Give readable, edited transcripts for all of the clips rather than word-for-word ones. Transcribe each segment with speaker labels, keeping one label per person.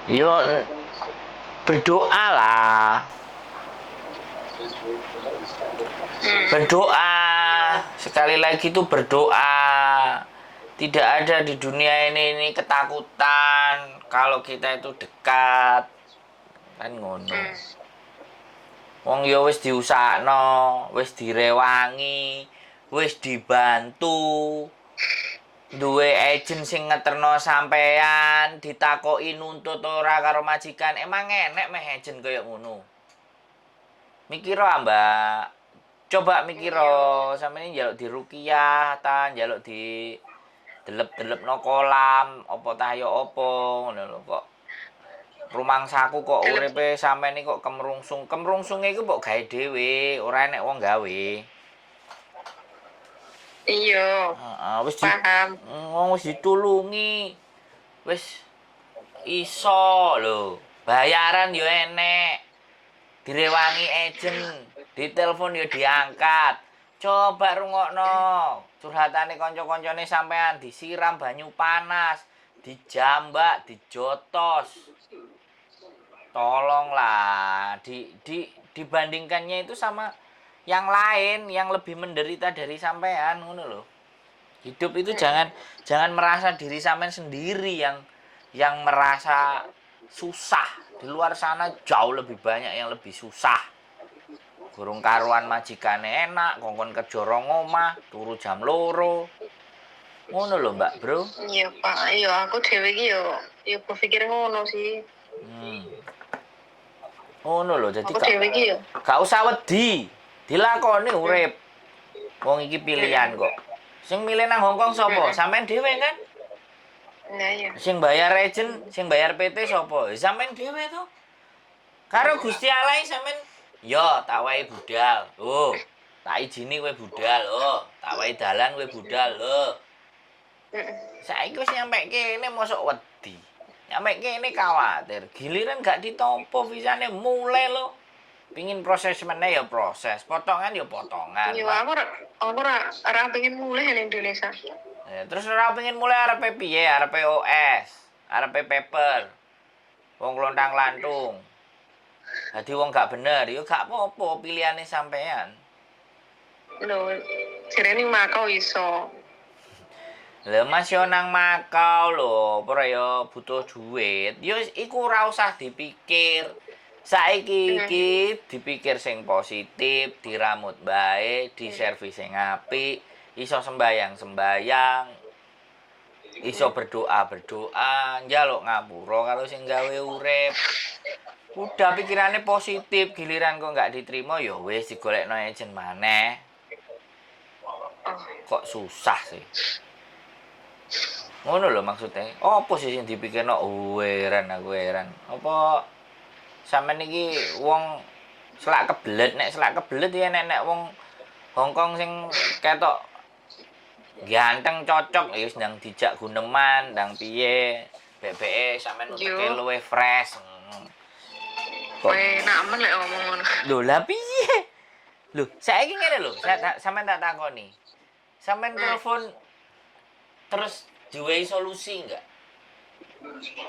Speaker 1: Yo berdoa lah. Berdoa. Sekali lagi itu berdoa. Tidak ada di dunia ini ketakutan kalau kita itu dekat. Kan ngono. Wong ya wis diusahakno, wis direwangi, wis dibantu. Duwe agent sing ngeterno sampean, ditakoki nuntut ora karo majikan. Emang enek meh agent kaya ngono? Mikiro ah, Mbak. Coba mikiro, sampeyan njaluk diruqyah ta, njaluk di delep-delepno kolam, apa tah ya apa ngono lho kok. Rumangsaku kok uripe sampeyan iki kok kemrungsung. Kemrungsunge iku mbok gawe dhewe, ora enek wong gawe.
Speaker 2: Iya.
Speaker 1: Heeh, wis di
Speaker 2: Paham.
Speaker 1: Wong wis ditulungi. Wis iso lho. Bayaran yo enek. Direwangi agent, ditelepon yo diangkat. Coba rungokno curhatane kanca-kancane sampean disiram banyu panas, dijambak, dijotos. Tolonglah di dibandingkannya itu sama yang lain yang lebih menderita dari sampean ngono loh. Hidup itu jangan jangan merasa diri sampean sendiri yang merasa susah. Di luar sana jauh lebih banyak yang lebih susah. Gurung karuan majikane enak, kongkon kerja rong omah, turu jam 2. Ngono lho, Mbak, Bro.
Speaker 2: Iya, Pak. Iya, aku dhewe iki yo yo berpikir ngono sih.
Speaker 1: Ngono lho, jadi
Speaker 2: Aku
Speaker 1: gak,
Speaker 2: dhewe iki yo.
Speaker 1: Gak usah wedi. Dilakoni urip. Wong iki pilihan kok. Sing milih nang Hongkong sapa? Sampean dhewe kan?
Speaker 2: Nah, iya.
Speaker 1: Sing bayar agent, sing bayar PT sapa? Ya sampean dhewe to. Karo Gusti Allah sampean yo tak wae budal. Oh, tak izini kowe budal. Oh, tak wae dalan kowe budal. Oh. Saiki wis nyampe kene mosok wedi. Nyampe kene khawatir. Giliran gak ditompo visane mulai lo. Pingin proses meneh ya proses, potongan ya potongan.
Speaker 2: Iya, aku ora pengen mulih ning Indonesia.
Speaker 1: Ya, terus ora pengen mulai arepe piye? Arepe OS, arepe paper. Wong klontang-lantung. Dadi wong gak bener, ya gak apa-apa, pilihane sampean.
Speaker 2: Lho, jarene ning Makau iso.
Speaker 1: Lah Mas yo nang Makau lho, ora yo butuh duit. Yo iku ora usah dipikir. Saiki iki dipikir sing positif, diramut baik, diservis sing apik, iso sembayang-sembayang, iso berdoa-berdoa, njaluk ngapura karo sing gawe urip. Udah pikirannya positif, giliran kok nggak diterima ya wis digolekno agent maneh.
Speaker 2: Oh,
Speaker 1: Kok susah sih? Ngono lho maksudnya. Apa sih sing dipikirno? Oh, heran aku, heran. Apa sampean iki wong selak kebelet? Nek selak kebelet ya nek nek wong Hongkong sing ketok ganteng cocok ya wis ndang dijak guneman, ndang piye. Bebeke sampean
Speaker 2: Yo.
Speaker 1: uteke luwih fresh. Kok
Speaker 2: Enak men lek ngomong ngono.
Speaker 1: Lho lah piye? Lho, saiki ngene lho, saya tak sampean tak takoni. Sampean telepon terus diwehi solusi enggak?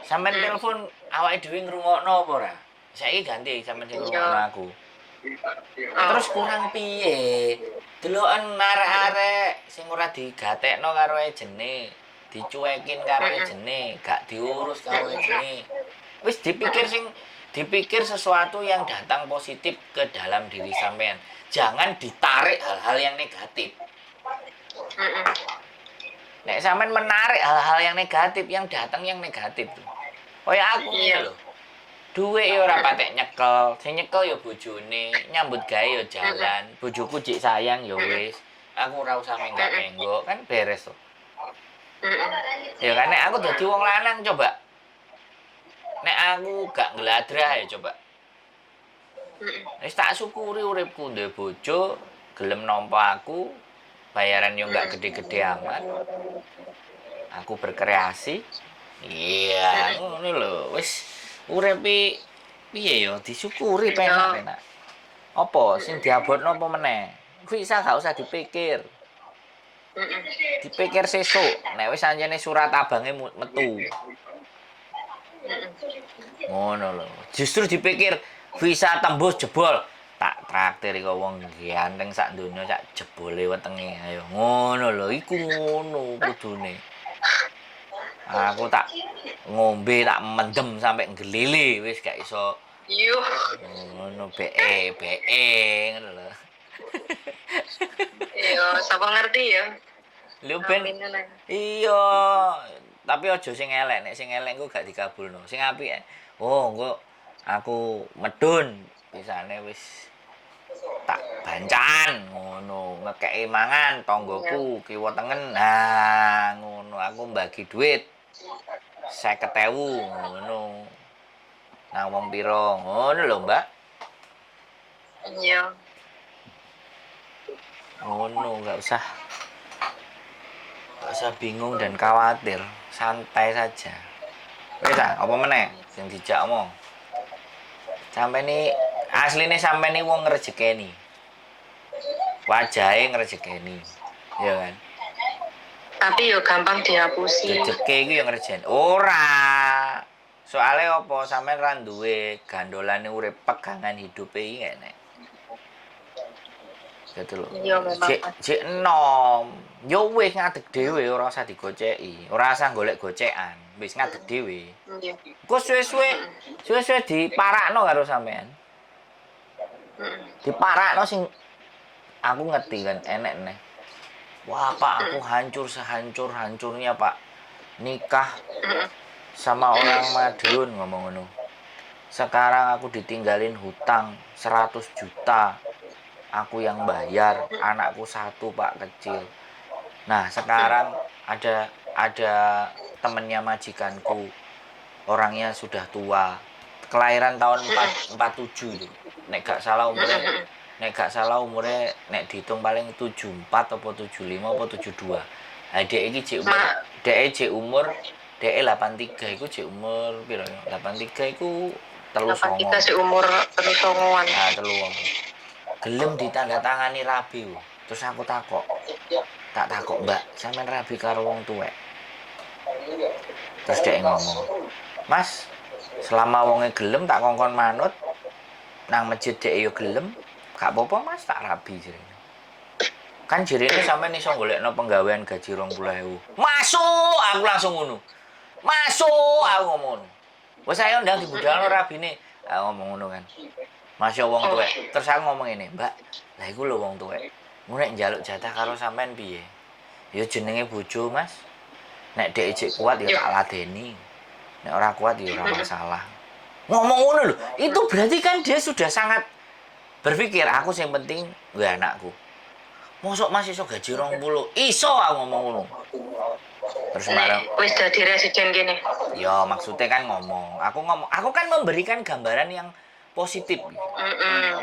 Speaker 1: Sampean telepon awake dhewe ngrungokno apa ora? Saiki ganti sampean sing ngrungokno aku.
Speaker 2: Oh.
Speaker 1: Terus kurang piye? Deloken arek-arek sing ora digatekno karo ejene, dicuekin karo ejene, gak diurus karo ejene. Wis dipikir sing dipikir sesuatu yang datang positif ke dalam diri sampean. Jangan ditarik hal-hal yang negatif. Nek sampean menarik hal-hal yang negatif, yang datang yang negatif tuh. Kaya aku ngene lho. Duit ya ora patek nyekel, sing nyekel ya bojone, nyambut gawe ya jalan, bojoku jek sayang ya wis. Aku ora usah menggak-menggok, kan beres tuh. Ya kan nek aku dadi wong lanang coba. Nek aku gak ngladrah ya coba. Wis tak syukuri uripku duwe bojo, gelem nampa aku, bayaran yo gak gede-gede amat. Aku berkreasi. Iya, ngono lho. Wis urip piye yo disyukuri penak-penak. Apa sing diabotno apa meneh? Visa gak usah dipikir. Dipikir sesuk, nek wis anjene surat abange metu. Ngono lho. Justru dipikir visa tembus jebol. Tak traktir iku wong ganteng sak donya sak jebole wetenge. Ayo ngono lho, iku ngono kudune. Aku tak ngombe tak mendem sampai nggelele wis gak iso.
Speaker 2: Yo.
Speaker 1: Ngono BE BE ngono lho.
Speaker 2: Iya, sapa ngerti ya.
Speaker 1: Lho ben.
Speaker 2: Amin lah.
Speaker 1: Iya, tapi aja sing elek, nek sing elek engko gak dikabulno. Sing apik, oh engko aku medun, bisane wis tak bancan ngono, ngekeki mangan tanggoku kiwa tengen. Nah, ngono aku mbagi duit 50.000 ngono. Nang wong pira ngono lho, Mbak.
Speaker 2: Iya.
Speaker 1: Ngono, gak usah bingung dan khawatir, santai saja. Wis ah, apa meneh sing dijak omong? Sampai nih asline sampai nih wong ngrejekeni. Wajahe ngrejekeni. Ya kan?
Speaker 2: Tapi yo gampang dihapusi.
Speaker 1: Jejeke iku ya ngrejekeni. Ora. Soale apa sampean ra duwe gandolane urip, pegangan hidupe iki enek. Gitu lho.
Speaker 2: Iya, memang.
Speaker 1: Jek jek enom. Yo wis ngadeg dhewe, ora usah digoceki, ora usah golek gocekan, wis ngadeg dhewe.
Speaker 2: Iya.
Speaker 1: Engko suwe-suwe diparakno karo sampean. Diparakno sing aku ngerti kan enek neh. Wah, Pak, aku hancur sehancur-hancurnya, Pak. Nikah sama orang Madiun ngomong ngono. Sekarang aku ditinggalin hutang 100 juta. Aku yang bayar, anakku satu, Pak, kecil. Nah, sekarang ada temennya majikanku. Orangnya sudah tua. Kelahiran tahun 4, 47 itu. Nek gak salah umurnya nek dihitung paling 74 atau 75 atau 72. Nah, dek iki jek umur dek jek umur dek 83 iku jek umur piro ya? 83 iku 39.
Speaker 2: Kita sih umur 39-an.
Speaker 1: Nah, telu wong. Gelem ditandatangani rabi. Wo. Terus aku takok. Tak takok, "Mbak, sampean rabi karo wong tuwek?" Terus dia ngomong, "Mas, selama wonge gelem tak kongkon manut nang masjid dhek yo gelem, gak apa-apa, Mas, tak rabi," jarene. Kan jarene sampean iso golekno penggawean gaji 20.000. Masuk, aku langsung ngono. Masuk, aku ngomong ngono. Wes ayo ndang dibudalno rabine. Aku ngomong ngono kan. Mas yo wong tuwek. Terus aku ngomong ngene, "Mbak, lah iku lho wong tuwek. Mu nek njaluk jatah karo sampean piye?" "Ya jenenge bojo, Mas. Nek dhek ijik kuat ya tak ladeni. Nek ora kuat ya ora masalah." Ngomong ngono lho. Itu berarti kan dia sudah sangat berpikir aku yang penting gue anakku. Mosok Mas iso gaji 20? Iso, aku ngomong ngono. Terus marah.
Speaker 2: Nek wis dadi residen kene.
Speaker 1: Ya maksudnya kan ngomong. Aku ngomong, aku kan memberikan gambaran yang positif.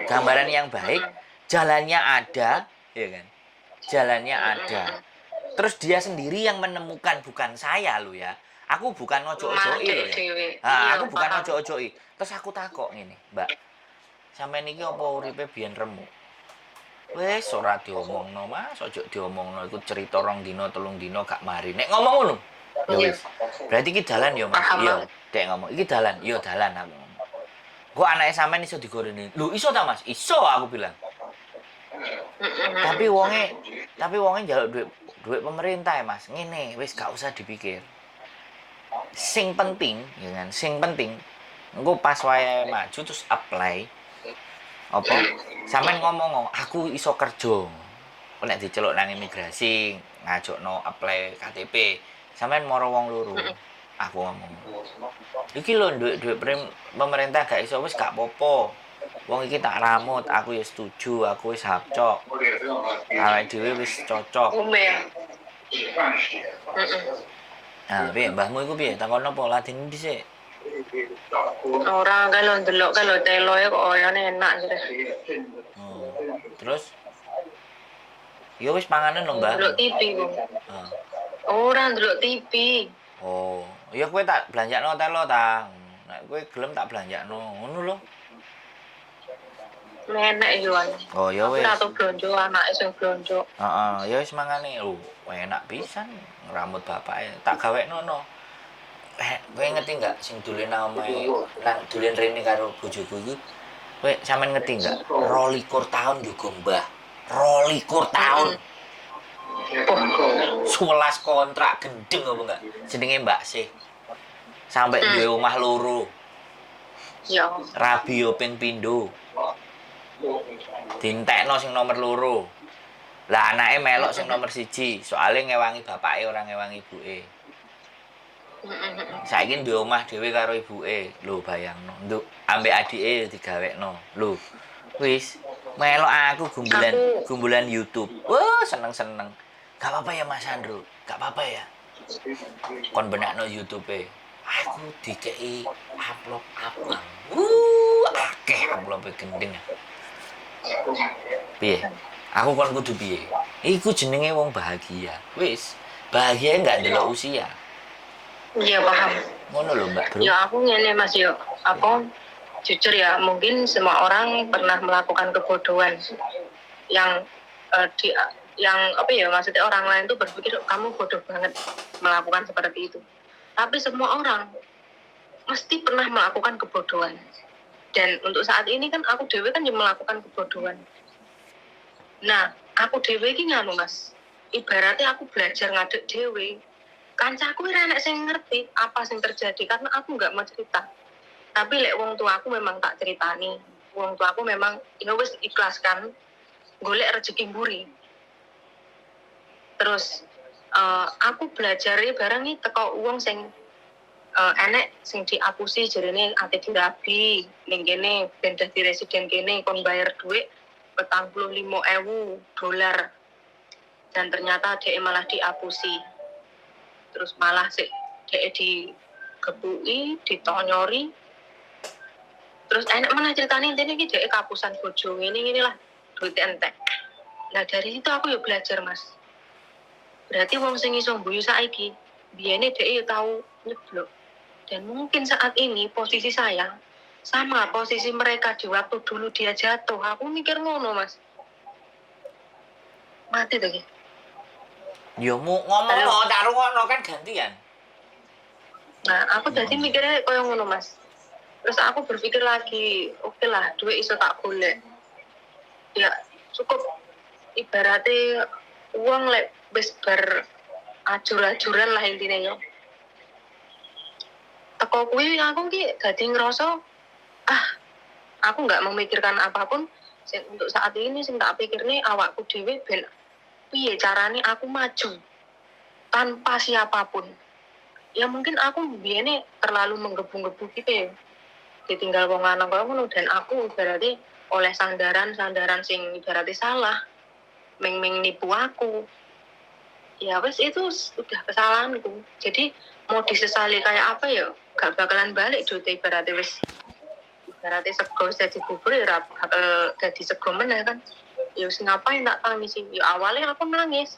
Speaker 1: Gambaran yang baik, jalannya ada, ya kan? Jalannya ada. Terus dia sendiri yang menemukan, bukan saya lo ya. Aku bukan ngojok-ojoki
Speaker 2: Malah
Speaker 1: lho ya.
Speaker 2: dhewe.
Speaker 1: Ah,
Speaker 2: Iya,
Speaker 1: aku bukan
Speaker 2: paham.
Speaker 1: ngojok-ojoki. Terus aku takok ngene, "Mbak, sampean iki apa uripe biyen remuk?" "Wis ora diomongno, Mas, ojo diomongno, iku cerita 2 dina 3 dina gak mari." Nek ngomong ngono. Ya wis. Berarti iki dalan ya, Mas.
Speaker 2: Paham
Speaker 1: Iya,
Speaker 2: banget.
Speaker 1: Dek ngomong, "Iki dalan." "Iya, dalan," aku ngomong. "Kok anake sampean iso digoreni?" "Lho, iso ta, Mas?" "Iso," aku bilang. Tapi wonge njaluk duit duit pemerintah ya, Mas. Ngene, wis gak usah dipikir. Sing penting, ya kan, sing penting engko pas wayahe maju terus apply apa sampean ngomong, "Aku iso kerja." Nek diceluk nang imigrasi ngajokno apply KTP, sampean moro wong loro. Aku ngomong. "Iki lho duit-duit pemerintah gak iso." "Wis gak apa-apa. Wong iki tak ramut, aku ya setuju, aku wis hapcok. Awake dhewe wis cocok."
Speaker 2: Umel.
Speaker 1: Nah, piye mbahmu iku piye? Takon apa ladeni dhisik?
Speaker 2: Ora kan lho ndelok kan lho teloe kok oyone enak jare.
Speaker 1: Oh. Terus? Ya wis panganan lho, Mbah.
Speaker 2: Ndelok TV ku.
Speaker 1: Ah.
Speaker 2: Ora ndelok TV.
Speaker 1: Oh, ya kowe tak belanjakno telo ta. Nek kowe gelem tak belanjakno, ngono lho.
Speaker 2: Enak yo an.
Speaker 1: Oh, ya wis.
Speaker 2: Ora tau blonjo, anake sing blonjo.
Speaker 1: Heeh, ya wis mangane. Oh, enak pisan ngramut bapake. Tak gawekno no. Eh, kowe ngerti nggak sing dolen nang omahe, nang dolen rene karo bojoku iki? Kowe sampean ngerti nggak? 22 tahun juga, Mbah. 22 tahun.
Speaker 2: Oh.
Speaker 1: 11 kontrak, gendeng apa enggak? Jenenge Mbak Sih. Sampai duwe omah loro. Rabi yo ping pindho. Dientekno sing nomor loro. Lah, anake melok sing nomor 1, soalnya ngewangi bapake, ora ngewangi ibuke. Saiki duwe omah dhewe karo ibuke. Lho, bayangno. Nduk, ambek adike digawekno. Lho, wis melok aku gumbulan gumbulan YouTube. Wah, seneng-seneng. "Gak apa-apa ya, Mas Andro, gak apa-apa ya. Kon benakno YouTube-e. Aku dikei amplop abang." Akeh amplope, gendeng. Piye? Aku kon kudu piye? Iku jenenge wong bahagia. Wis, bahagia nggak ndelok usia.
Speaker 2: Iya, paham.
Speaker 1: Ngono lho, Mbak Bro.
Speaker 2: Ya aku ngene, Mas, yo. Aku jujur ya, mungkin semua orang pernah melakukan kebodohan yang di yang apa ya, maksudnya orang lain tuh berpikir kamu bodoh banget melakukan seperti itu. Tapi semua orang mesti pernah melakukan kebodohan. Dan untuk saat ini kan aku dewe kan yang melakukan kebodohan. Nah, aku dewe ini nganu, Mas. Ibaratnya aku belajar ngadeg dewe. Kancaku ora enek sing ngerti apa sing terjadi karena aku nggak mau cerita. Tapi lek wong tua aku memang tak ceritani. Wong tua aku memang ya wis, ikhlaskan, golek rezeki mburi. Terus aku belajar barang iki teko wong sing enek sing diapusi, jarene ate dirabi ning kene ben dadi residen kene, kon bayar duit 45.000 dolar, dan ternyata dia malah diapusi, terus malah sih dia digebuki, ditonyori. Terus enek mana ceritanya, intinya iki dia kapusan bojo ini inilah, duit entek. Nah, dari situ aku ya belajar, Mas. Berarti wong sing iso guyu saiki, biyene dhek ya tau nyeblok. Dan mungkin saat ini posisi saya sama posisi mereka di waktu dulu dia jatuh. Aku mikir ngono, Mas. Mati tuh ki.
Speaker 1: Yo mu ngomong.
Speaker 2: Halo.
Speaker 1: No, tak rungokno kan gantian.
Speaker 2: Nah, aku jadi mikirnya koyo ngono, Mas. Terus aku berpikir lagi, oke lah, duit iso tak golek. Ya, cukup ibaratnya uang lek wis ber ajur-ajuran lah intinya yo. Teko kuwi aku ki dadi ngerasa, ah, aku nggak memikirkan apapun sing untuk saat ini. Sing tak pikir nih awakku dhewe, ben piye carane aku maju tanpa siapapun. Ya mungkin aku biyene terlalu menggebu-gebu gitu ya, ditinggal wong lanang koyo ngono, dan aku berarti oleh sandaran-sandaran sing ibaratnya salah, meng-meng nipu aku. Ya wes, itu udah kesalahanku, jadi mau disesali kayak apa ya gak bakalan balik duit. Ibaratnya wis, ibaratnya sego wis dadi bubur ya ora bakal dadi sego meneh kan. Ya wis, ngapain tak tangisi? Ya awalnya aku nangis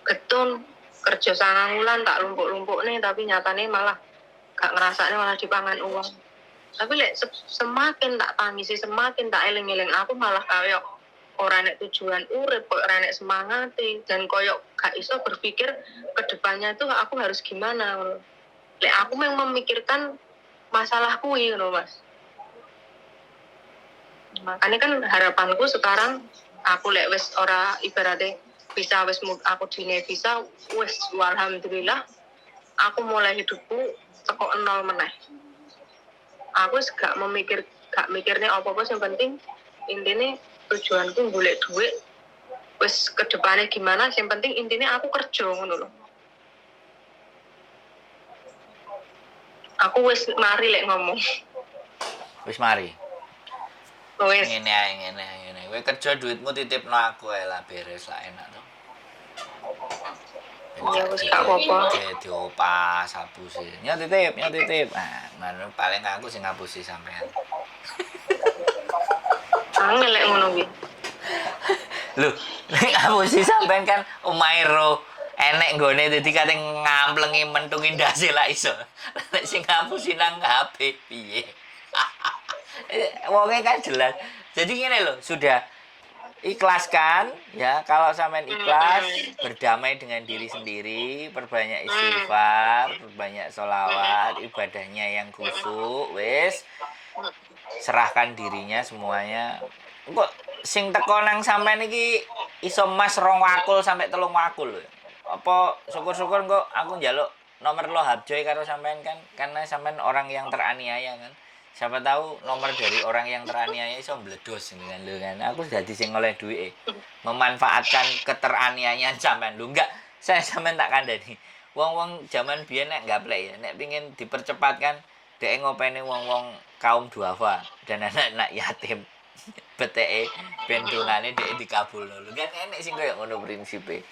Speaker 2: getun, kerja 9 wulan tak lumpuk-lumpuk nih, tapi nyatanya malah gak ngerasanya, malah dipangan uwong. Tapi lek semakin tak tangisi, semakin tak eling-eling, aku malah kayak ora enek tujuan urip, koyo ora enek semangat, dan koyo gak iso berpikir ke depannya tuh aku harus gimana ngono. Lek aku memang memikirkan masalah kuwi ngono, Mas. Makanya kan harapanku sekarang, aku lek wis ora, ibaratnya bisa wis aku dine bisa wis, alhamdulillah, aku mulai hidupku teko nol meneh. Aku wis gak memikir, gak mikirnya apa-apa, yang penting intinya tujuanku golek duit. Wis, kedepannya gimana, yang penting intinya aku kerja ngono loh. Aku wis mari lek ngomong.
Speaker 1: Wis mari.
Speaker 2: Wis.
Speaker 1: Ngene ae, ngene ae, ngene. Kowe kerja, duitmu titipno aku ae lah, beres lah, enak tuh.
Speaker 2: Ya wis, gak apa-apa.
Speaker 1: Diopas hapusi. Nyo titip, nyo titip. Nah, mana paling aku sing ngapusi sampean.
Speaker 2: Angel lek ngono kuwi.
Speaker 1: Lho, nek ngapusi sampean kan omahe ro enek nggone, dadi kate ngamplengi, mentungi ndase lah iso. Nek sing ngapusi nang HP piye? Wonge kan jelas. Jadi ngene lho, sudah Ikhlaskan ya, kalau sampean ikhlas, berdamai dengan diri sendiri, perbanyak istighfar, perbanyak sholawat, ibadahnya yang khusyuk, wis serahkan dirinya semuanya. Kok sing teko nang sampean iki iso mas 2 wakul sampai 3 wakul lho. Apa syukur-syukur kok aku njaluk nomor lo Habjoy karo sampean kan, karena sampean orang yang teraniaya kan. Siapa tahu nomor dari orang yang teraniaya iso mbledos ini kan lho kan. Aku jadi sing oleh duit memanfaatkan keteraniayaan sampean lho. Enggak, saya sampean tak kandhani. Wong-wong zaman biyen nek gaplek ya, nek pingin dipercepat kan dhek ngopeni wong-wong kaum duafa dan anak-anak yatim. Beteke ben dongane dhek dikabulno lho kan, enek sing koyo ngono prinsipe.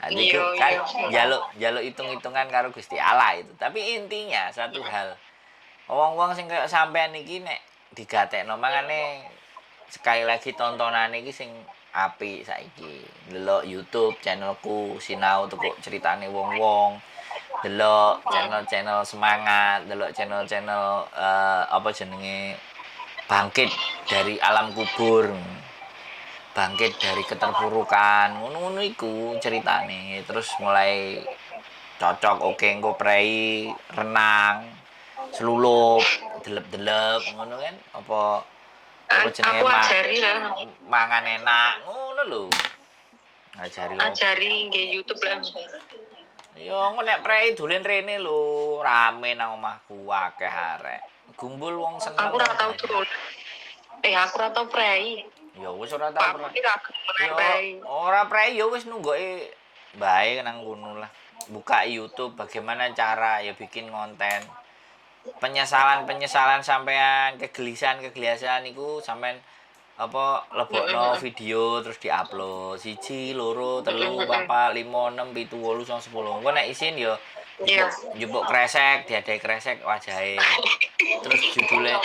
Speaker 1: Nah, itu kan jaluk jaluk hitung-hitungan karo Gusti Allah itu. Tapi intinya satu hal, wong-wong sing koyo sampean iki nek digatekno, mangane sekali lagi tontonan iki sing apik saiki. Delok YouTube channelku, sinau teko ceritane wong-wong. Delok channel-channel semangat, delok channel-channel apa jenenge, bangkit dari alam kubur. Bangkit dari keterpurukan, ngono-ngono iku ceritane. Terus mulai cocok, oke, engko prei renang, selulup, delep-delep ngono kan, apa apa jenenge,
Speaker 2: Aku ajari lah.
Speaker 1: Mangan enak ngono lho. Ngajari opo?
Speaker 2: Ajari nggih YouTube lah.
Speaker 1: Yo engko nek prei dolen rene lho, rame nang omahku, akeh arek. Gumbul wong seneng.
Speaker 2: Aku ora tau dolen. Eh, aku ora tau prei.
Speaker 1: Ya wis ora tau
Speaker 2: Pak,
Speaker 1: prei.
Speaker 2: iki ra gelem
Speaker 1: Yo
Speaker 2: prei.
Speaker 1: ora prei yo wis nunggoke bae nang kono lah. Buka YouTube bagaimana cara ya bikin konten. Penyesalan-penyesalan sampean, kegelisahan-kegelisahan iku sampean apa lebokno video terus diupload siji, loro, telu, papat, lima, enam, pitu, wolu, songo, 10. Engko nek isin yo njupuk njupuk kresek, diadai kresek wajahe. Terus judulnya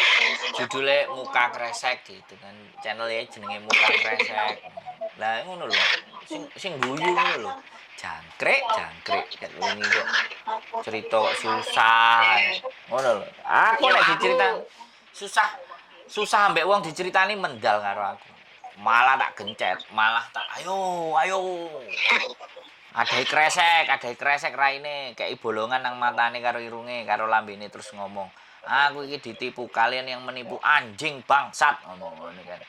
Speaker 1: judulnya muka kresek gitu kan. Channelnya jenenge Muka Kresek. Lah ngono lho. Sing sing guyu ngono lho. Jangkrik, jangkrik kan wingi kok cerita kok susah. Ngono lho. Aku
Speaker 2: Yo,
Speaker 1: nek
Speaker 2: aku
Speaker 1: diceritain susah susah ambek wong diceritani mendal karo aku. Malah tak gencet, malah tak ayo, ayo. Adai kresek, adai kresek raine, kayak bolongan nang matane karo irunge, karo lambene, terus ngomong, "Aku iki ditipu, kalian yang menipu, anjing bangsat," ngomong ngono kan.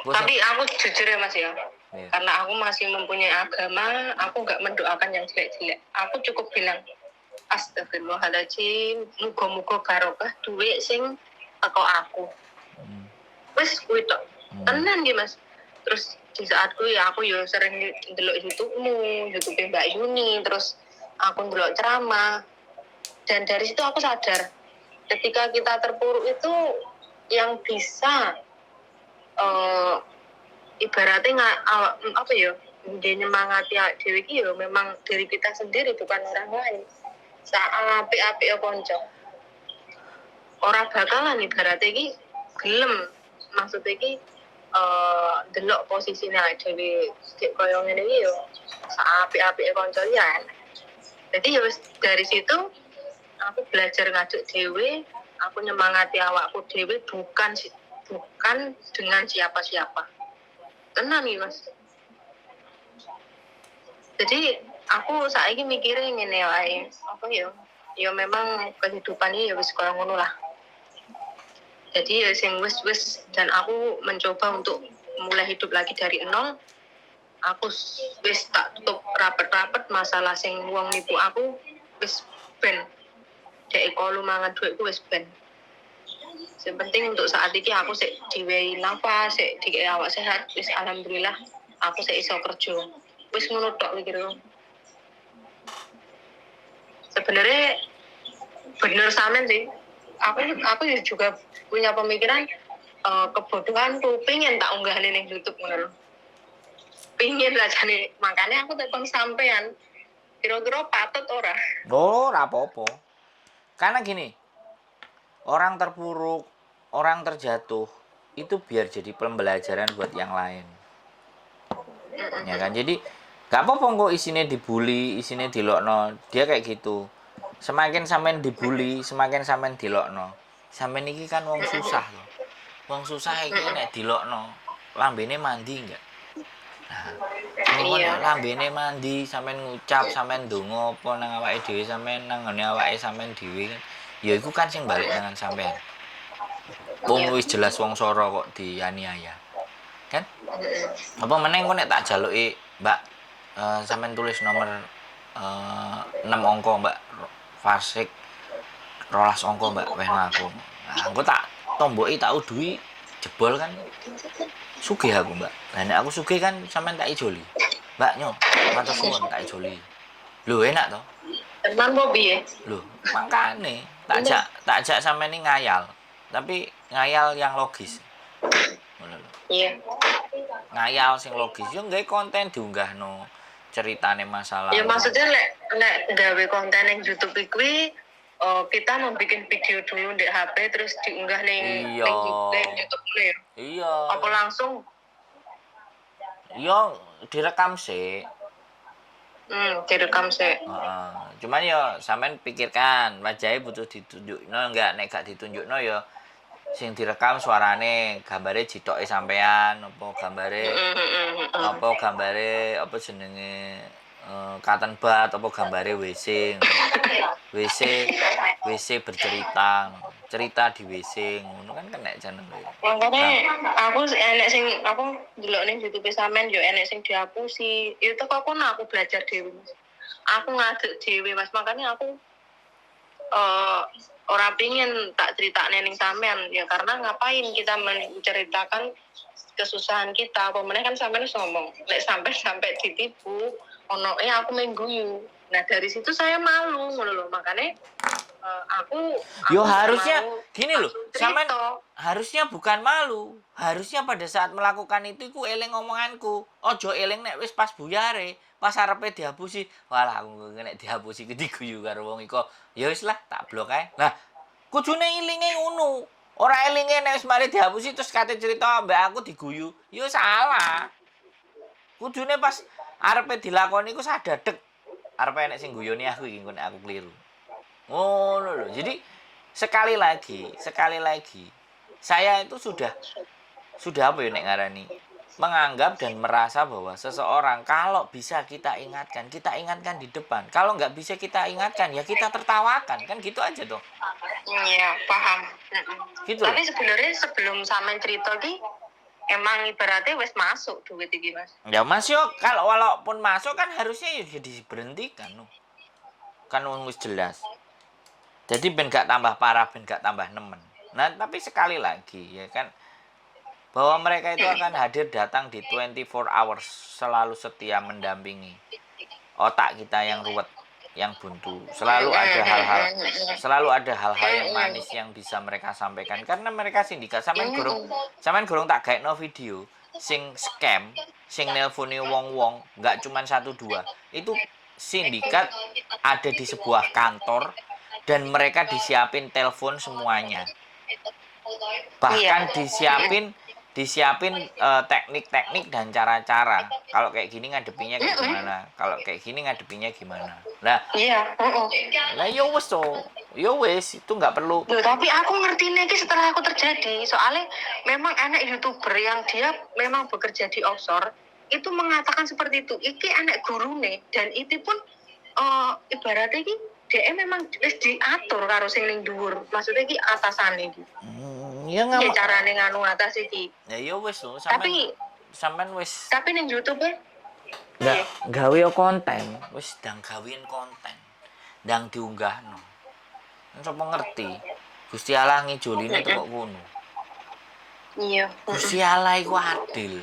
Speaker 1: Bos.
Speaker 2: Tapi aku jujur ya, Mas, ya.
Speaker 1: Iya.
Speaker 2: Karena aku masih mempunyai agama, aku nggak mendoakan yang jelek-jelek. Aku cukup bilang, "Astagfirullahaladzim, muga-muga barokah duit sing teko aku." Wis kuwi tok. Tenan iki, Mas. Terus di saat kuwi aku yo sering ndelok YouTube-mu, YouTube Mbak Yuni, terus aku ndelok ceramah. Dan dari situ aku sadar, ketika kita terpuruk itu yang bisa ibaratnya nggak apa ya, dia nyemangati awake dhewe iki ya memang diri kita sendiri, bukan orang lain. Saat apik-apik konco ora bakalan ibaratnya iki gelem, maksudnya iki delok posisine awake dhewe sik kaya ngene iki yo sak apik-apike kanca ya. Jadi ya wis, dari situ aku belajar ngajuk dhewe, aku nyemangati awakku dhewe, bukan bukan dengan siapa-siapa. Tenan nih, Mas. Jadi aku saiki mikirnya ngene wae, apa ya, ya memang kehidupan ini ya wis kaya ngono lah. Jadi ya sing wis wis, dan aku mencoba untuk mulai hidup lagi dari nol. Aku wis tak tutup rapet-rapet masalah sing wong nipu aku, wis ben dek kalau mangan duitku, wis ben. Yang penting untuk saat ini aku sik diwehi nafas, sik dikei awak sehat, wis alhamdulillah aku sik iso kerja, wis ngono tok pikirku. Sebenarnya bener sampean sih, aku juga punya pemikiran kebodohanku pengen tak unggah ning YouTube ngono lho, pingin lah jane. Makanya aku telepon sampean, kira-kira patut ora?
Speaker 1: Oh, ora apa-apa. Karena gini, orang terpuruk, orang terjatuh itu biar jadi pembelajaran buat yang lain. Ya kan? Jadi gak apa-apa kok isinya dibully, isinya dilokno. Dia kayak gitu. Semakin sampean dibully, semakin sampean dilokno. Sampean iki kan wong susah loh. Wong susah iki nek dilokno, lambene mandi enggak? Nah, ngono lambene mandi sampean ngucap, sampean ndonga apa nang awake dhewe, sampean nang nggone awake sampean dhewe kan. Ya iku kan sing balik dengan sampean. Wong wis jelas wong soro kok dianiaya. Kan? Apa meneh engko nek tak jaluki, Mbak, sampean tulis nomor 6 angka, Mbak. Fasik 12 angka, Mbak, wehno aku. Nah, engko tak tomboki, tak uduhi, jebol kan sugih aku, Mbak. Lah nek aku sugih kan sampean tak ijoli. Mbak nyo, matur suwun tak ijoli. Lho enak toh?
Speaker 2: Tenan po piye?
Speaker 1: Lho, makane tak jak sampean ini ngayal. Tapi ngayal yang logis. Ngono lho. Ngayal sing logis yo nggawe konten diunggahno ceritane masalah.
Speaker 2: Ya maksudnya lek lek gawe konten yang YouTube kuwi, kita mau bikin video dulu di HP terus diunggah ning ning YouTube ya.
Speaker 1: Iya.
Speaker 2: Apa langsung?
Speaker 1: Iya, direkam sih.
Speaker 2: Direkam sih.
Speaker 1: Heeh. Cuman yo sampean pikirkan, wajahnya butuh ditunjukno enggak? Nek gak ditunjukno yo sing direkam suarane, gambare jitoke sampean, apa gambare apa gambare apa jenenge cotton bud, apa gambare WC. WC WC bercerita, cerita di WC ngono kan kena channel.
Speaker 2: Makanya aku enek sing aku ndelok ning YouTube sampean yo enek sing dihapusi. Itu kok aku aku belajar dhewe, Mas. Aku ngadeg dhewe, Mas. Makanya aku ora pingin tak critakne ning sampean ya karena ngapain kita menceritakan kesusahan kita, apa meneh kan sampean wis ngomong lek sampai sampai ditipu ono aku mung guyu. Nah dari situ saya malu ngono lho, makanya aku
Speaker 1: Yo
Speaker 2: nggak
Speaker 1: harusnya
Speaker 2: mau
Speaker 1: gini loh,
Speaker 2: langsung
Speaker 1: sampean
Speaker 2: cerita.
Speaker 1: Harusnya bukan malu, harusnya pada saat melakukan itu iku eling omonganku. Ojo eling nek wis pas buyare, pas arepe dihapusi. Walah aku nek dihapusi ki diguyu karo wong iko. Ya wis lah, tak blok ae. Nah, kudune elinge ngono. Ora elinge nek wis mari dihapusi terus kate cerita ambek aku diguyu. Ya salah. Kudune pas arepe dilakoni iku sadadek. Arepe enek sing guyoni aku iki engko nek aku keliru. Ngono lho. Jadi sekali lagi, saya itu sudah apa ya nek ngarani? Menganggap dan merasa bahwa seseorang kalau bisa kita ingatkan di depan. Kalau nggak bisa kita ingatkan, ya kita tertawakan. Kan gitu aja dong.
Speaker 2: Iya, paham.
Speaker 1: Gitu loh.
Speaker 2: Tapi sebenarnya sebelum sampean cerita ki emang ibaratnya wis masuk duit iki, Mas.
Speaker 1: Ya Mas yo, kalau walaupun masuk kan harusnya ya diberhentikan. No. Kan wong wis jelas. Jadi ben gak tambah parah, ben gak tambah nemen. Nah, tapi sekali lagi ya kan bahwa mereka itu akan hadir datang di 24 hours, selalu setia mendampingi otak kita yang ruwet, yang buntu. Selalu ada hal-hal yang manis yang bisa mereka sampaikan karena mereka sindikat. Sampean gurung tak gaekno video sing scam, sing nelponi wong-wong, nggak cuman satu dua. Itu sindikat ada di sebuah kantor dan mereka disiapin telepon semuanya. Bahkan disiapin disiapin teknik-teknik dan cara-cara. Kalau kayak gini ngadepinnya kayak gimana? Kalau kayak gini ngadepinnya gimana? Nah, lah ya wis toh. Ya wis, itu nggak perlu.
Speaker 2: Loh, tapi aku ngerti nih setelah aku terjadi. Soalnya memang anak YouTuber yang dia memang bekerja di offshore itu mengatakan seperti itu. Iki anak guru nih dan itu pun ibaratnya iki dia memang wis diatur karo sing ning dhuwur. Maksudnya iki atasane iki.
Speaker 1: Ya nggak
Speaker 2: Piye carane nganu atas iki.
Speaker 1: Ya ya wis toh, sampean
Speaker 2: Tapi
Speaker 1: sampean wis
Speaker 2: tapi ning YouTube e
Speaker 1: nggak gawe konten, wis ndang gawein konten. Ndang diunggahno. Kan sapa ngerti? Gusti Allah ngijoline teko kono. Gusti Allah iku adil.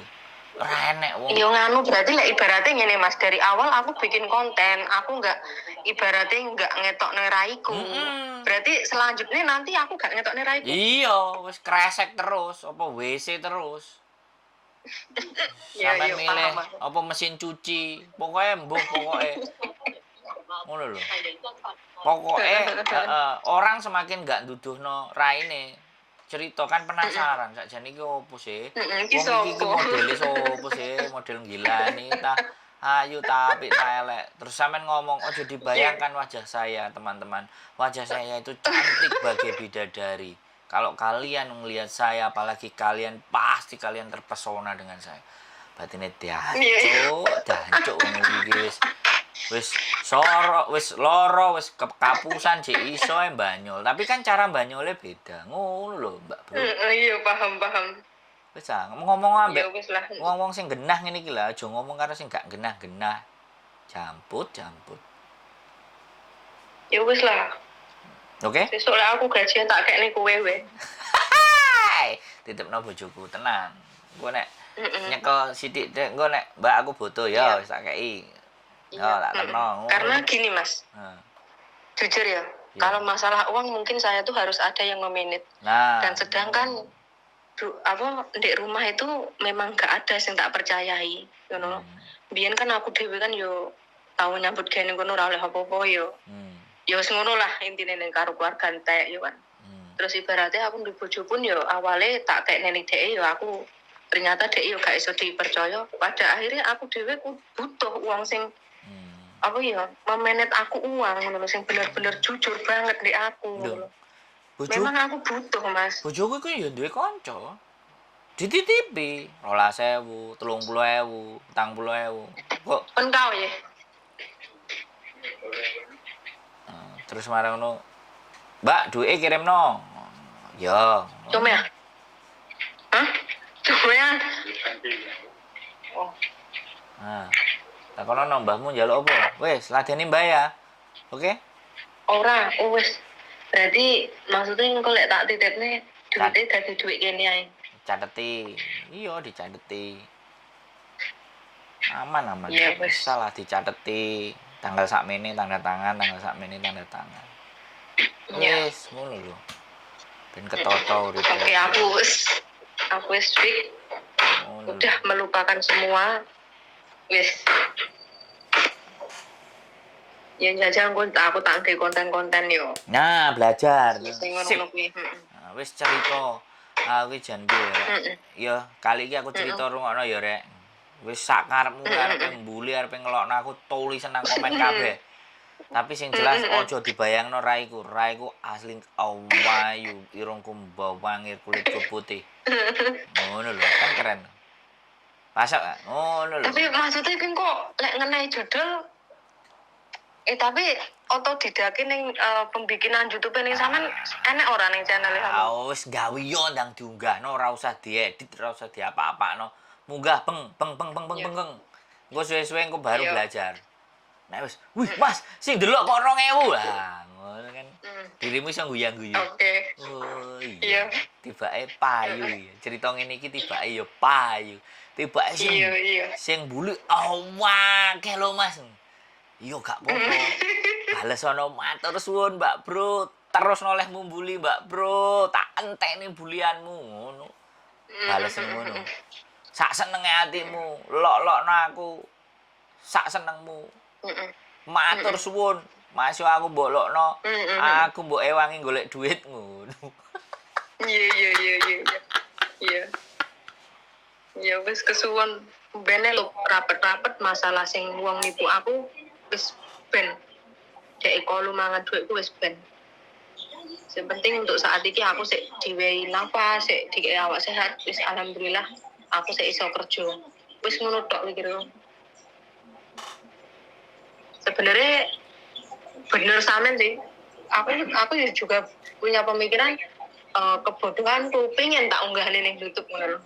Speaker 1: Ora enek wong.
Speaker 2: Iya nganu berarti lah ibaratnya ngene, Mas, dari awal aku bikin konten, aku nggak ibaratnya nggak ngetokne raiku. Berarti selanjutnya nanti aku gak ngetokne raiku.
Speaker 1: Iya, wis kresek terus, apa WC terus.
Speaker 2: Iya,
Speaker 1: Sampai
Speaker 2: iya,
Speaker 1: milih
Speaker 2: paham aku.
Speaker 1: apa mesin cuci, pokoknya mbuh pokoknya. Ngono lho. Pokoknya heeh, orang semakin gak nduduhno raine. Cerita kan penasaran sakjane iki opo sih?
Speaker 2: Heeh, iki
Speaker 1: Wong iki iki
Speaker 2: sopo?
Speaker 1: modele sopo sih? Model gilani ta ayu ta apik ta elek. Terus sampean ngomong, "Ojo dibayangkan wajah saya, teman-teman. Wajah saya itu cantik bagai bidadari. Kalau kalian melihat saya, apalagi kalian, pasti kalian terpesona dengan saya. Batine
Speaker 2: Iya.
Speaker 1: dancuk, dancuk wong iki wis wis soro, wis loro, wis kekapusan jek iso ae banyol. Tapi kan cara banyole beda. Ngono lho, Mbak Bro.
Speaker 2: Iya, paham paham.
Speaker 1: Wis ah, ngomong
Speaker 2: Ya
Speaker 1: ambek
Speaker 2: wis lah.
Speaker 1: wong-wong sing genah ngene iki lah, aja ngomong karo sing gak genah-genah. Jamput, jamput.
Speaker 2: Ya wis lah.
Speaker 1: Oke?
Speaker 2: Sesuk lek aku gajian tak kekne kowe we.
Speaker 1: Hai, titipno bojoku tenang. Engko nek nyekel sithik dek, engko nek Mbak aku butuh ya wis tak kei.
Speaker 2: Iya.
Speaker 1: Ya, tak terno.
Speaker 2: Karena gini Mas,
Speaker 1: Heeh.
Speaker 2: jujur ya,
Speaker 1: Iya.
Speaker 2: kalau masalah uang mungkin saya tuh harus ada yang memanage.
Speaker 1: Nah,
Speaker 2: Dan sedangkan apa di rumah itu memang gak ada yang tak percayai, you know. Biyen kan aku dhewe kan yo tau nyambut gawe ning kono ora oleh apa-apa yo. Ya wis ngono lah intine ning karo keluarga entek yo kan. Terus ibaratnya aku duwe bojo pun yo awale tak kek ning dhek yo aku ternyata dhek yo gak iso dipercaya. Pada akhirnya aku dhewe butuh uang sing apa ya memanage aku uang ngono lho, sing bener-bener jujur banget di aku ngono
Speaker 1: Lho,
Speaker 2: lho.
Speaker 1: Bojo
Speaker 2: Memang aku butuh Mas.
Speaker 1: bojoku iku ya duwe kanca. Dititipi 12.000, 30.000, 40.000. Kok
Speaker 2: Kon kau ya?
Speaker 1: Terus marang ngono, Mbak, duwe kirimno. Ya.
Speaker 2: Cuma ya? Hah? Cuma ya? Oh,
Speaker 1: Nah. Takono no mbahmu njaluk apa? Wis, ladeni mbah ya. Oke?
Speaker 2: ora, oh wis. Berarti maksudnya engko lek tak titipne duitnya dadi duit kene ae.
Speaker 1: Cateti. Iya, dicateti. Aman aman.
Speaker 2: Iya, wis.
Speaker 1: Salah dicateti. Tanggal sakmene tanda tangan, tanggal sakmene tanda tangan.
Speaker 2: Iya.
Speaker 1: Wis, ngono lho. Ben ketoto uripe.
Speaker 2: Oke, aku wis fix,
Speaker 1: Ngono lho.
Speaker 2: udah melupakan semua. Wis. Ya jajal engko aku tak nggawe konten-konten yo.
Speaker 1: Nah, belajar.
Speaker 2: Sing
Speaker 1: Sip.
Speaker 2: ngono kuwi. Heeh.
Speaker 1: Nah, wis cerita. Aku jan piye, Rek. Ya, kali iki aku cerita rungokno ya, Rek. Wis sak karepmu arepe mbuli, arepe ngelokno aku tulisan nang komen kabeh. Tapi sing jelas aja dibayangno raiku. Raiku asli awayu, irungku mbawangir, kulitku putih. Ngono lho, kan keren. Pasok gak? Ngono lho.
Speaker 2: Tapi maksudnya kan kok lek ngenai judul tapi otodidak ning pembikinan YouTube ning sampean enek ora ning channel sampean?
Speaker 1: Ah, wis gawe yo ndang diunggahno, ora usah diedit, ora usah diapa-apakno. Munggah peng peng peng peng peng peng. Engko suwe-suwe engko baru belajar. Nek wis, wih Mas, sing delok kok 2000. Lah, ngono kan. Dirimu iso guyang-guyu.
Speaker 2: Oke.
Speaker 1: Oh iya. Tibake payu ya. Cerita ngene iki tibake ya payu. Tibake sing
Speaker 2: Iya, iya.
Speaker 1: sing mbuli awake lho Mas. Iya gak apa-apa. Bales ono matur suwun Mbak Bro. Terus nolehmu mbuli Mbak Bro, tak entekne bulianmu ngono. Bales ngono. Sak senenge atimu, lok-lokno aku. Sak senengmu. Matur suwun. Masuk aku mbok lokno, aku mbok ewangi golek duit ngono.
Speaker 2: Iya, iya, iya, iya. Iya. Ya wis kesuwun bene lho rapet-rapet masalah sing wong nipu aku wis ben. Dek kolu mangan duitku wis ben. Sing penting untuk saat ini aku sik diwehi nafas, sik dikei awak sehat, wis alhamdulillah aku sik iso kerja. Wis ngono tok mikirku. Sebenarnya bener sampean sih. Aku juga punya pemikiran kebodohanku pengen tak unggah ning YouTube ngono lho.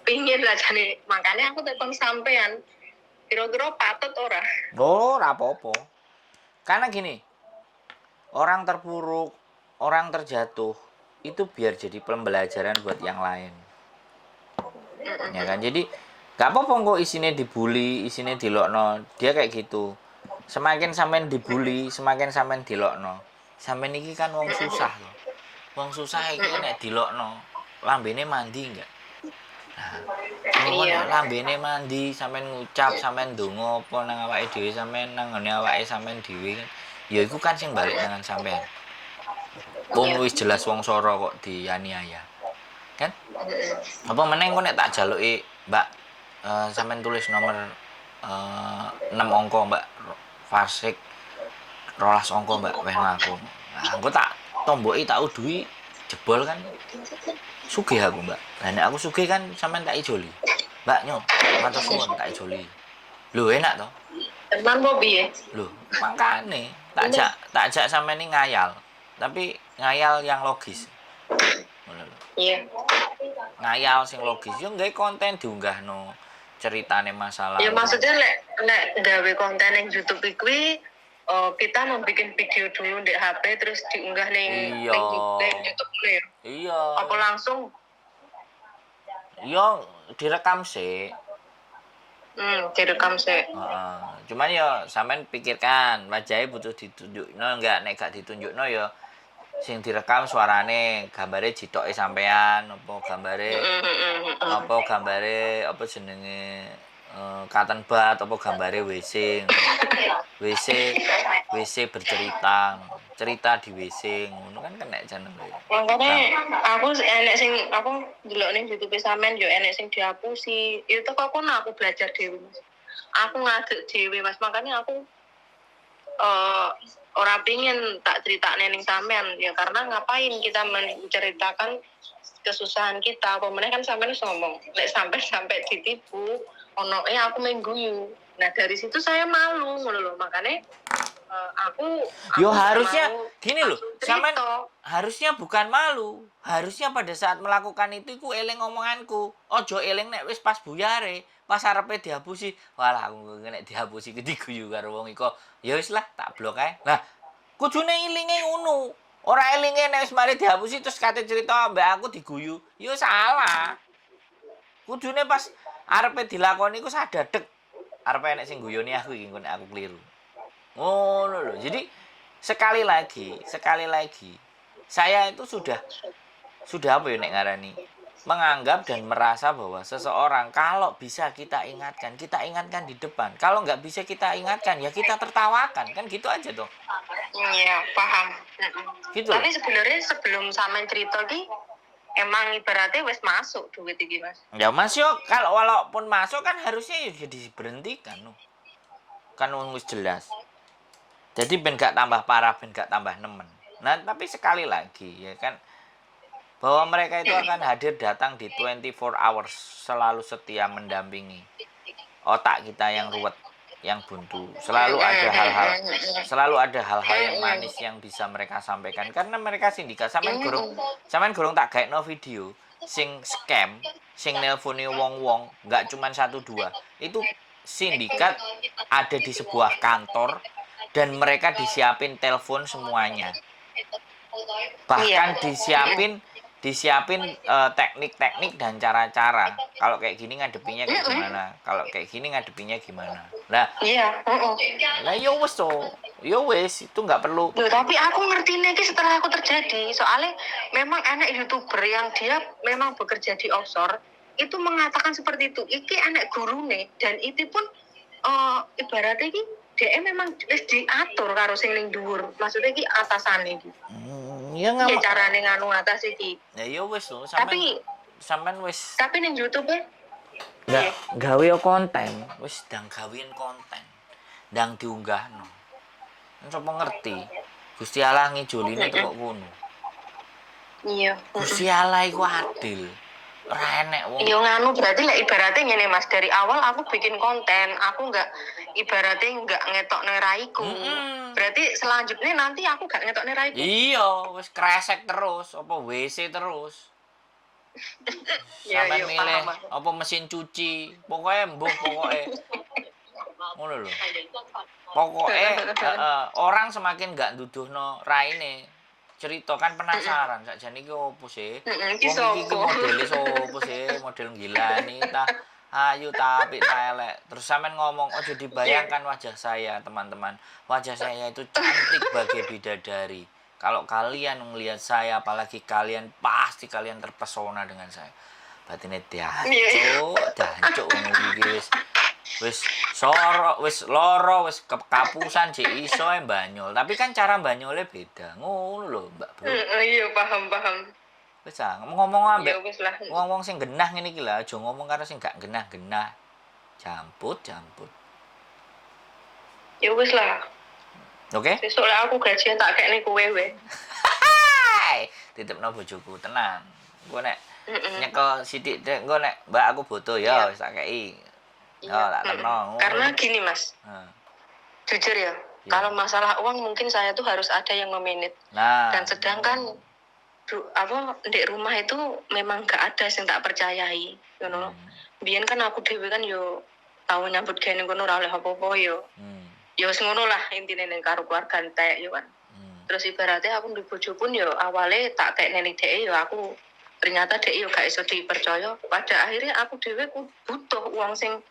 Speaker 2: Pingin lah jane, makanya aku telepon sampean. Kira-kira patut ora?
Speaker 1: Oh, ora apa-apa. Karena gini, orang terpuruk, orang terjatuh itu biar jadi pembelajaran buat yang lain. Ya kan? Jadi gak apa-apa kok isinya dibully, isinya dilokno. Dia kayak gitu. Semakin sampean dibully, semakin sampean dilokno. Sampean iki kan wong susah loh. Wong susah iki nek dilokno, lambene mandi enggak? Nah,
Speaker 2: Iya.
Speaker 1: lambene mandi, sampean ngucap, sampean ndonga apa nang awake dhewe, sampean nang nggone awake sampean dhewe kan. Ya iku kan sing balik dengan sampean. Wong wis jelas wong soro kok dianiaya. Kan? Apa meneh engko nek tak jaluki, Mbak, sampean tulis nomor 6 angka, Mbak. Fasik 12 angka, Mbak, wehno aku. Nah, engko tak tomboki tak uduhi jebol kan. Sugih aku, Mbak. Lah nek aku sugih kan sampean tak ijoli. Mbak nyo, matur suwun tak ijoli. Lho, enak toh?
Speaker 2: Tenan po piye?
Speaker 1: Lho, makane tak jak sampean ini ngayal. Tapi ngayal yang logis. Ngono lho. Ngayal sing logis yo nggawe konten diunggahno ceritane masa
Speaker 2: Ya
Speaker 1: lalu.
Speaker 2: Maksudnya lek lek gawe konten yang YouTube kuwi, oh, kita membuat video dulu di HP terus diunggah ning ning YouTube ngono ya.
Speaker 1: Iya.
Speaker 2: Apa langsung?
Speaker 1: Iya, direkam sih.
Speaker 2: Direkam sih.
Speaker 1: Heeh. Cuman ya sampean pikirkan, wajahnya butuh ditunjukno enggak? Nek gak ditunjukno ya sing direkam suarane, gambare jitoke sampean apa gambare apa gambare apa jenenge, cotton bud apa gambare WC. WC WC bercerita, cerita di WC ngono kan kena channel.
Speaker 2: Makanya aku enek sing aku ndelok ning YouTube sampean yo enek sing dihapusi. Itu kok kono aku belajar dhewe, Mas. Aku ngadeg dhewe, Mas. Makanya aku ora pingin tak critakne ning sampean ya karena ngapain kita menceritakan kesusahan kita? Apa meneh kan sampean wis ngomong lek sampai sampai ditipu ono aku mung guyu. Nah, dari situ saya malu ngono lho. Makanya aku
Speaker 1: Yo
Speaker 2: nggak
Speaker 1: harusnya
Speaker 2: mau
Speaker 1: gini loh,
Speaker 2: langsung
Speaker 1: sampean
Speaker 2: cerita.
Speaker 1: Harusnya bukan malu. Harusnya pada saat melakukan itu iku eling omonganku. Ojo eling nek wis pas buyare, pas arepe dihapusi. Walah, aku nek dihapusi ki diguyu karo wong iku. Ya wis lah, tak blok ae. Nah, kudune elinge ngono. Ora elinge nek wis mari dihapusi terus kate cerita ambek aku diguyu. Ya salah. Kudune pas arepe dilakoni iku sadar dek. Arepe enek sing guyoni aku iki engko nek aku keliru. Ngono lho. Jadi sekali lagi, saya itu sudah apa ya nek ngarani? Menganggap dan merasa bahwa seseorang kalau bisa kita ingatkan di depan. Kalau nggak bisa kita ingatkan, ya kita tertawakan. Kan gitu aja toh.
Speaker 2: Iya, paham.
Speaker 1: Gitu.
Speaker 2: Tapi sebenarnya sebelum sampean cerita ki emang ibaratnya wis masuk duit iki, Mas.
Speaker 1: Ya Mas yo, kalau walaupun masuk kan harusnya ya diberhentikan no. Kan wong wis jelas. Jadi ben gak tambah parah, ben gak tambah nemen. Nah, tapi sekali lagi ya kan bahwa mereka itu akan hadir datang di 24 hours, selalu setia mendampingi otak kita yang ruwet, yang buntu. Selalu ada hal-hal yang manis yang bisa mereka sampaikan karena mereka sindikat. Sampean gurung tak gaekno video sing scam, sing nelponi wong-wong, nggak cuman satu dua. Itu sindikat ada di sebuah kantor dan mereka disiapin telepon semuanya. Bahkan disiapin disiapin teknik-teknik dan cara-cara. Kalau kayak gini ngadepinya kayak gimana? Kalau kayak gini ngadepinya gimana? Nah,
Speaker 2: Iya.
Speaker 1: lah yo wis toh. Yo wis, itu nggak perlu.
Speaker 2: Loh, tapi aku ngerti nih setelah aku terjadi. Soalnya memang enek youtuber yang dia memang bekerja di offshore itu mengatakan seperti itu. Iki enek gurune dan itu pun ibaratnya iki dia memang wis diatur karo sing ning dhuwur. Maksudnya iki atasane iki.
Speaker 1: Ya nggak
Speaker 2: Piye carane nganu atas iki.
Speaker 1: Ya yo wis toh, sampean
Speaker 2: Tapi
Speaker 1: sampean wis
Speaker 2: tapi ning YouTube e
Speaker 1: nggak gawe yo konten, wis ndang gawein konten. Ndang diunggahno. Sapa ngerti? Gusti Allah ngijoline teko kono. Gusti Allah iku adil. Ora enek wong.
Speaker 2: Iya, nganu berarti lah ibaratnya ngene, Mas, dari awal aku bikin konten, aku nggak ibaratnya nggak ngetokne raiku. Berarti selanjutnya nanti aku gak ngetokne raiku.
Speaker 1: Iya, wis kresek terus, apa WC terus.
Speaker 2: Iya,
Speaker 1: Sampean
Speaker 2: iya,
Speaker 1: milih
Speaker 2: paham aku.
Speaker 1: apa mesin cuci, pokoknya mbuh pokoknya. Ngono lho. Pokoknya heeh, orang semakin gak nduduhno raine. Cerita kan penasaran sakjane iki opo sih?
Speaker 2: Iki
Speaker 1: Wong iki iki
Speaker 2: sopo?
Speaker 1: Modele sopo sih? Model gilani ta ayu ta apik ta elek. Terus sampean ngomong, "Ojo dibayangkan wajah saya, teman-teman. Wajah saya itu cantik bagai bidadari. Kalau kalian melihat saya, apalagi kalian, pasti kalian terpesona dengan saya." Batine
Speaker 2: Iya.
Speaker 1: dancuk, dancuk ngono iki wis wis soro, wis loro, wis kekapusan jek iso ae banyol. Tapi kan cara banyolnya beda. Ngono lho, Mbak Bro.
Speaker 2: Iya, paham paham.
Speaker 1: Wis ah, ngomong ambek
Speaker 2: Ya wis lah.
Speaker 1: wong-wong sing genah ngene iki lah, aja ngomong karo sing gak genah-genah. Jamput, jamput.
Speaker 2: Ya wis lah.
Speaker 1: Oke?
Speaker 2: Besok lah aku gajian tak kekne kowe we.
Speaker 1: Hai, titipno bojoku, tenang. Engko nek Nyekel sithik dek engko nek Mbak aku butuh ya wis tak kei.
Speaker 2: Iya.
Speaker 1: Ya tak terno.
Speaker 2: Karena gini Mas,
Speaker 1: Heeh.
Speaker 2: jujur ya, kalau masalah uang mungkin saya tuh harus ada yang memanage.
Speaker 1: Nah.
Speaker 2: Dan sedangkan apa di rumah itu memang gak ada yang tak percayai, ngono. Biyen kan aku dhewe kan yo tau nyambut gawe ning kono ora oleh apa-apa yo. Ya wis ngono lah intine ning karo keluarga entek yo kan. Terus ibaratnya aku duwe bojo pun yo awale tak kek ning dhek yo aku ternyata dhek yo gak iso dipercaya. Pada akhirnya aku dhewe ku butuh uang sing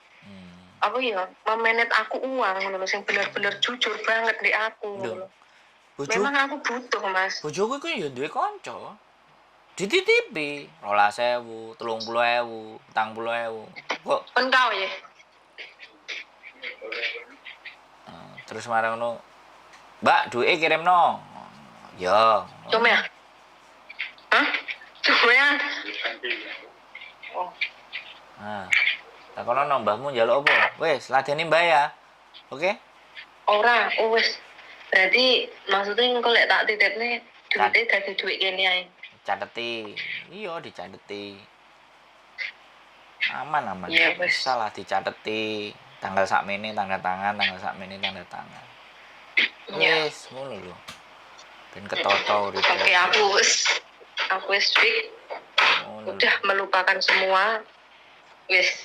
Speaker 2: apa ya memanage aku uang ngono lho, sing bener-bener jujur banget di aku ngono lho. Memang aku butuh Mas.
Speaker 1: Bojoku iku ya duwe kanca. Dititipi 12.000, 30.000, 40.000. Kok
Speaker 2: Kon kau ya?
Speaker 1: Terus marang ngono, Mbak, duwe kirimno. Ya.
Speaker 2: Cuma ya? Hah? Cuma ya? Oh.
Speaker 1: Nah. Takono nang mbahmu njaluk apa? Wis, ladeni mbah ya. Oke?
Speaker 2: Ora, oh wis. Berarti maksudnya engko lek tak titipne duite dadi duit kene ae.
Speaker 1: Cateti. Iya, dicateti. Aman, aman.
Speaker 2: Iya, wis.
Speaker 1: Salah dicateti. Tanggal sakmene tanda tangan, tanggal sakmene tanda tangan.
Speaker 2: Iya.
Speaker 1: Wis, ngono lho. Ben ketoto uripe.
Speaker 2: Oke, aku wis fix.
Speaker 1: Ngono lho.
Speaker 2: Udah melupakan semua. Wis.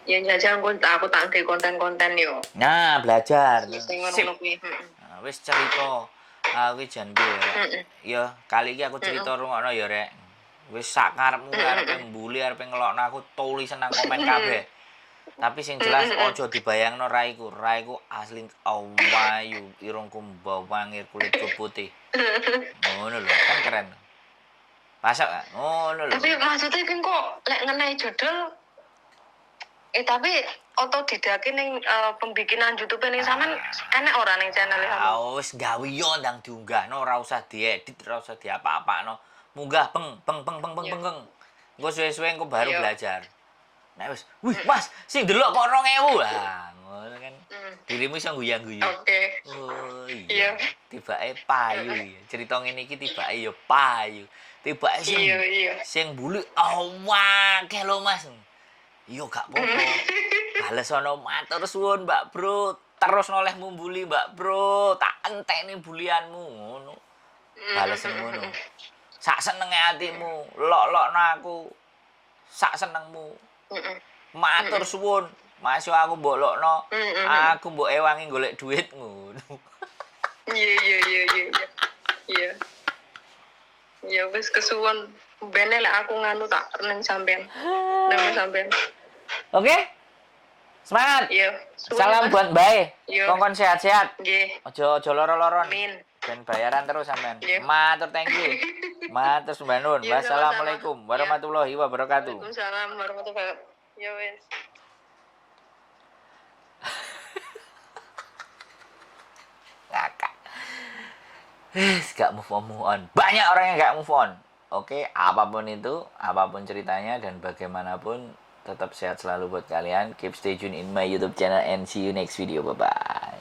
Speaker 2: Ya jajal engko aku tak nggawe konten-konten yo.
Speaker 1: Nah, belajar.
Speaker 2: Sing
Speaker 1: Sip.
Speaker 2: ngono kuwi. Heeh.
Speaker 1: Nah, wis cerita. Aku jan piye, Rek. Ya, kali iki aku cerita rungokno ya, Rek. Wis sak karepmu arepe mbuli, arepe ngelokno aku tulisan nang komen kabeh. Tapi sing jelas aja dibayangno raiku. Raiku asli awayu, irungku mbawangir, kulitku putih. Ngono lho, kan keren. Pasok gak? Ngono lho.
Speaker 2: Tapi maksudnya iki kok lek ngenai judul tapi otodidake ning pembikinan YouTube ning sampean enek ora ning channel sampean?
Speaker 1: Ah, wis gawe yo ndang diunggahno, ora usah diedit, ora usah diapa-apakno. Munggah peng peng peng peng peng
Speaker 2: Iya.
Speaker 1: peng. peng. Engko suwe-suwe engko baru
Speaker 2: Iya.
Speaker 1: belajar. Nek wis, wih Mas, sing delok kok 2000. Lah, ngono kan. Dirimu iso guyang-guyu.
Speaker 2: Oke.
Speaker 1: Oh iya.
Speaker 2: Iya.
Speaker 1: Tibake payu ya. Cerita ngene iki tibake ya payu. Tibake sing
Speaker 2: Iya, iya.
Speaker 1: sing mbuli awake lho Mas. Iya gak apa-apa. Bales ono matur suwun Mbak Bro. Terus noleh mumbuli Mbak Bro. Tak entekne bulianmu ngono. Bales ngono. Sak senenge atimu, lok-lokno aku. Sak senengmu. Matur suwun. Masuk aku mbok lokno, aku mbok ewangi golek duit ngono.
Speaker 2: Iya, iya, iya, iya. Iya. Ya wis kesuwun. Bene lek aku nganu tak neng sampean. Nang sampean.
Speaker 1: Oke? Semangat.
Speaker 2: Iya. Suwun,
Speaker 1: Salam
Speaker 2: Mas.
Speaker 1: buat Mbak.
Speaker 2: Iya.
Speaker 1: Kongkon sehat-sehat.
Speaker 2: Nggih.
Speaker 1: Ojo ojo loro-loron.
Speaker 2: Amin.
Speaker 1: Ben bayaran terus sampean.
Speaker 2: Iya.
Speaker 1: Matur thank you. Matur sembah nuwun.
Speaker 2: Iya, sama-sama.
Speaker 1: Wassalamualaikum warahmatullahi wabarakatuh.
Speaker 2: Waalaikumsalam warahmatullahi wabarakatuh. Ya wis.
Speaker 1: Ngakak. Gak move on, move on. Banyak orang yang gak move on. Oke, apapun itu, apapun ceritanya dan bagaimanapun tetap sehat selalu buat kalian. Keep stay tune in my YouTube channel and see you next video. Bye bye.